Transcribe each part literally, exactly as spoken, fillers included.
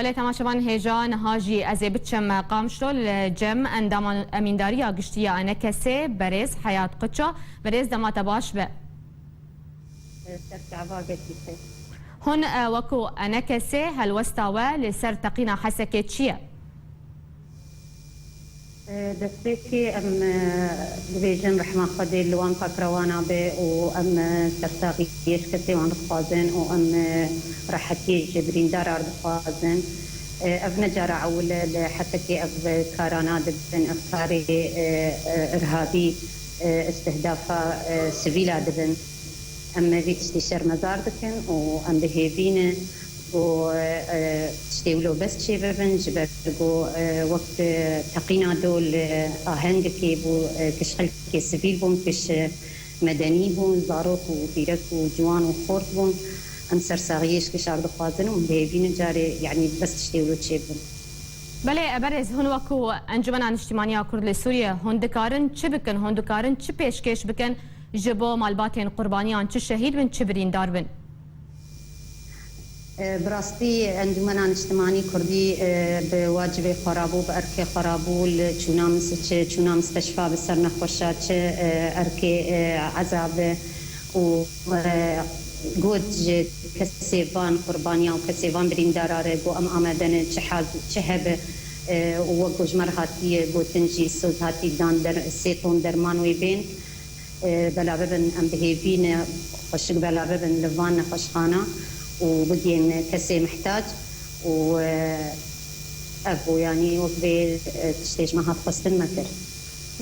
Belê, temaşevan hêja niha jî ez ê biçim Qamişlo li cem endama emîndariya giştî ya ENKSê, berêz Heyat Qiço. Berêz, dema te baş be. Ser çava gelkî te. Hûn, e, wekû ENKSê helwesta we li ser teqîna Hesekê çi ye? Destpêkê em, e, dibêjin rehma Xwedê li wan pakrawana be û em, e, sersaxiyê ji kesê wan dixwazin û em, e, rehetiyê ji birîndara dixwazin. E, ev ne cara ewil e li Hesekê ev karana dibin, ev karê, e, e, irhabî, e, istihdafa, e, sivîla dibin. Em vî tiştî şermezar dikin û em bi hêvî ne ku, e, tiştê wilo bes çêbibin, ji ber ku, e, wek, e, teqîna dol, e, ahengekê bû, e, kiş xelkê sivîl bûn, kiş, e, medenî bûn, zarok û pîrek û ciwan û xort bûn. Em sersaxiyê ji kişar dixwazin û bi hêvî ne carê, yanî bes tiştê wilo çêbibin. Belê, e, berêz, hûn wekû Encûmena Niştimanî ya Kurd li Sûriyê, hûn dikarin çi bikin? Hûn dikarin çi pêşkêş bikin ji bo malbatên qurbaniyan, çi şehîd bin, çi birîndar bin? E, bi rastî Encûmena Niştimanî Kurdî, e, bi wacibê xwe rabû, bi erkê xwe rabû, li çûna mis-, çi çûna misteşfa bi ser nexweşa, çi, e, erkê, e, ezabe û, e, got ji kesê van qurbaniya û kesê van birîndara re got em amade ne çi hal, çi hebe, e, û wek ku ji me re hatiye gotin jî soz hatî dan der-, sê ton derman wê bên. E, bela bibin, em bi hêvî ne xweşik bela bibin li van nexweşxana û bigihên kesê mihtac û, e, ev bû, yanî wek vê, e, tiştê ji me hat xwestin me kir.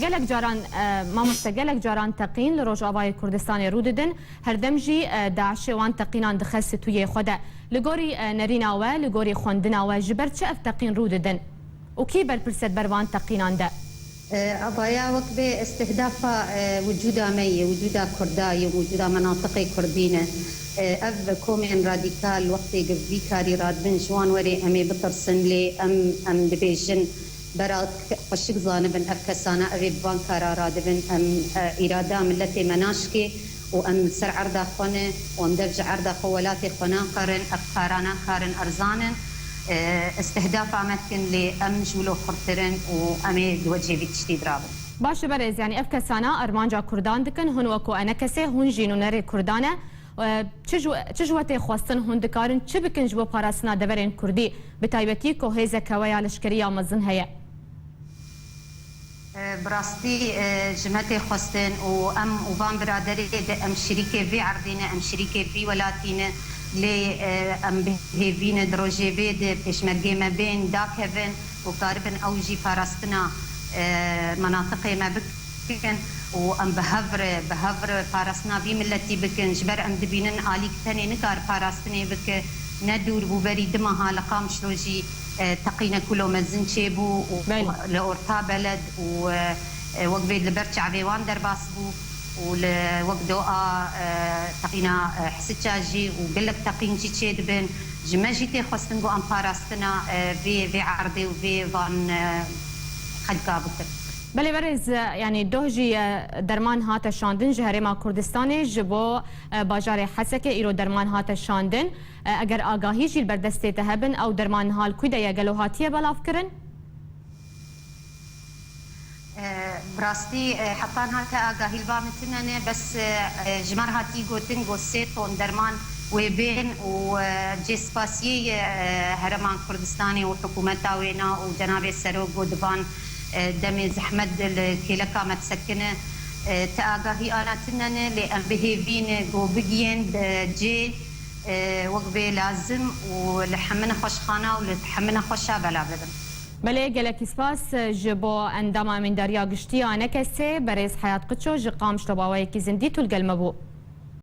Gelek caran, e, mamoste, gelek caran teqîn li Rojavayê Kurdistanê rû didin, herdem jî, e, DAIŞê wan teqînan dixe stûyê xwe de. Li gorî, e, nerîna we, li gorî xwendina we, ji ber çi ev teqîn rû didin? Û kî berpirs e di ber van teqînan de? E, avaya wek bê istihdafa, e, wicûda me yê, wicûda Kurda yê, wicûda menatiqê Kurdî ne. E, ev komên radîkal wextê ku vî karî radibin ji wan werê em ê bitirsin, lê em, em dibêjin bera xweşik zanibin ev kesana, ev ê bi van kara radibin, em, e, îrada miletê me naşkê. û em li ser erda xwe ne û em dev ji erda xwe, welatê xwe naqerin, ev kara nakarin erzanin. E, istihdafa me dikin, lê em ji wilo xurttir in û em ê li wecihê vî tiştî dirabin. Baş e berêz, yanî ev kesana armanca Kurdan dikin, hûn wekû ENKSê, hûn jî nûnerê Kurdan e. E, çi ji, çi ji we tê xwestin, hûn dikarin çi bikin ji bo parastina deverên Kurdî, bi taybetî ku hêzeke we ya leşkerî ya mezin heye? E, bi rastî, e, ji me tê xwestin û em û van biraderê de em şirîkê vî erdî ne, em şirîkê vî welatî ne, lê, e, em bi hêvî ne di rojê vê de pêşmergê me bên dakevin û karibin ew jî parastina, e, menatiqê me bikin û em bi hev re, bi hev re parastina vî miletî bikin. Ji ber em dibînin alîk tenê nikare parastinê bike, ne dûr bû berî du meha li Qamişlo jî e, teqînek wilo mezin çêbû û Belê. li orta beled û, e, e, wek vê li ber çavê wan derbas bû û li wek doa, e, teqîna, e, Hisiça jî û gelek teqîn jî çêdibin. Ji me jî tê xwestin ku em parastina, e, vê, vê erdê û vê van, e, xelka bikin. Belê berêz, e, yanî doh jî, e, derman hate şandin ji Herêma Kurdistanê ji bo, e, bajarê Hesekê îro derman hate şandin. E, eger agahî jî li ber destê te hebin, ew derman niha li kû de ye, gelo hatiye belavkirin? E, bi rastî, e, heta niha te agahî li ba min tune ne, bes, e, e, ji me re hatî gotin, got sê ton derman wê bên û, e, cêspasiyê ye, e, Herêma Kurdistanê û hikûmeta wêna û cenabê serok got di van, e, demê zehmet de li kêleka me disekine. E, te agahî ana tune ne, lê em bi hêvî ne, got bigihên, e, cê, e, wek bê lazim û li hemî nexweşxana û li hemî nexweşa bela bibin. Belê, gelekî spas ji bo endama Emîndariya Giştî ya ENKSê, berêz Heyat Qiço ji Qamişlo bi awayekî zindî tu li gel me bû.